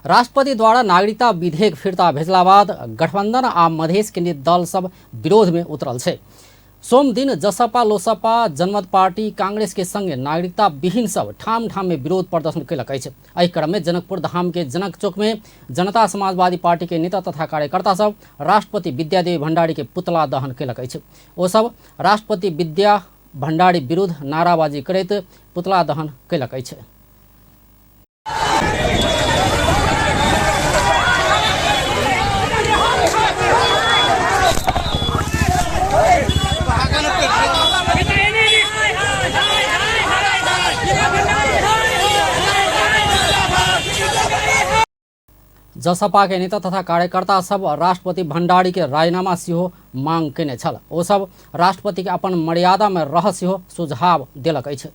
राष्ट्रपति द्वारा नागरिकता विधेयक फिर्ता भेजला बाद गठबंधन आ मधेश केन्द्रित दल सब विरोध में उतरल छै। सोम दिन जसपा, लोसपा, जनमत पार्टी, कांग्रेस के संगे नागरिकता विहीन सब ठाम ठाम में विरोध प्रदर्शन कयलक अछि। एहि क्रम में जनकपुर धाम के जनक चौक में जनता समाजवादी पार्टी के नेता तथा कार्यकर्ता सब राष्ट्रपति विद्यादेवी भंडारी के पुतला दहन कयलक अछि। ओ सब राष्ट्रपति विद्या भंडारी विरुद्ध नाराबाजी करैत पुतला दहन कयलक अछि। जसपा के नेता तथा कार्यकर्ता सब राष्ट्रपति भंडारी के राजीनामा सेहो मांग केने छल। ओ सब राष्ट्रपति के अपन मर्यादा में रह सेहो सुझाव देलक अछि।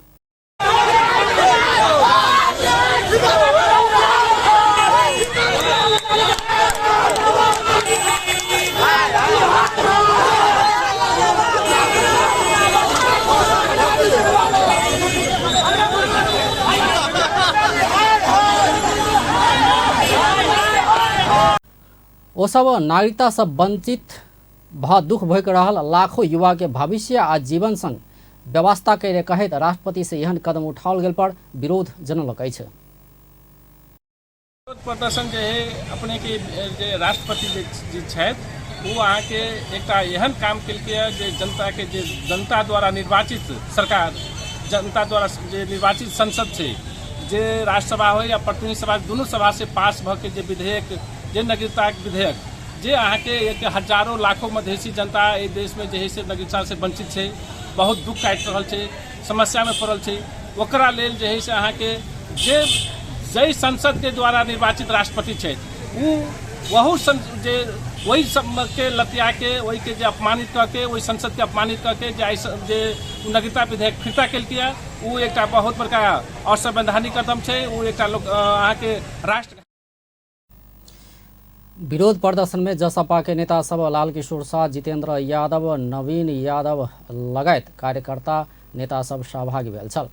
ओ सब नागरिकता सँ वंचित भऽ दुख भोगि रहल लाखों युवा के भविष्य आ जीवन संग व्यवस्था करे कहैत राष्ट्रपति से एहन कदम उठाओल गेल पर विरोध जनौलक अछि। विरोध प्रदर्शन जे है अपनेके जे राष्ट्रपति जे छथि ओ अहाँके एकटा एहन काम केलकै जे जनताके जे जनता द्वारा निर्वाचित सरकार, जनता द्वारा जे निर्वाचित संसद छै, जे राज्यसभा होइ या प्रतिनिधि सभा, दुनू सभासँ पास भऽ के जे विधेयक, जे नागरिकताके विधेयक जे अहाँके एक हजारो लाखो मधेसी जनता एहि देशमे जे है से नागरिकतासँ वंचित छै, बहुत दुःख काटि रहल छै, समस्यामे पड़ल छै, ओकरा लेल जे है से अहाँके जे जाहि संसदके द्वारा निर्वाचित राष्ट्रपति छथि ओ ओहू जे ओहि सबके लतियाके ओहिके जे अपमानित कऽ के ओहि संसदके अपमानित कऽ के जे आइ जे नागरिकता विधेयक फिर्ता केलकै ओ एकटा बहुत बड़का असंवैधानिक कदम छै। ओ एकटा लोक अहाँके राष्ट्र विरोध प्रदर्शन में जसपा के नेता सब लाल किशोर शाह, जितेंद्र यादव, नवीन यादव लगायत कार्यकर्ता नेता सब सहभागी भेल छल।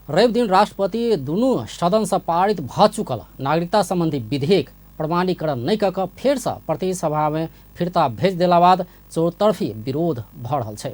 रवि दिन राष्ट्रपति दुनू सदन से पारित भऽ चुकल नागरिकता संबंधी विधेयक प्रमाणीकरण नहि कऽ कऽ फेरसँ प्रतिनिधि सभा में फिर्ता भेज देला बाद चौतरफी विरोध भऽ रहल छै।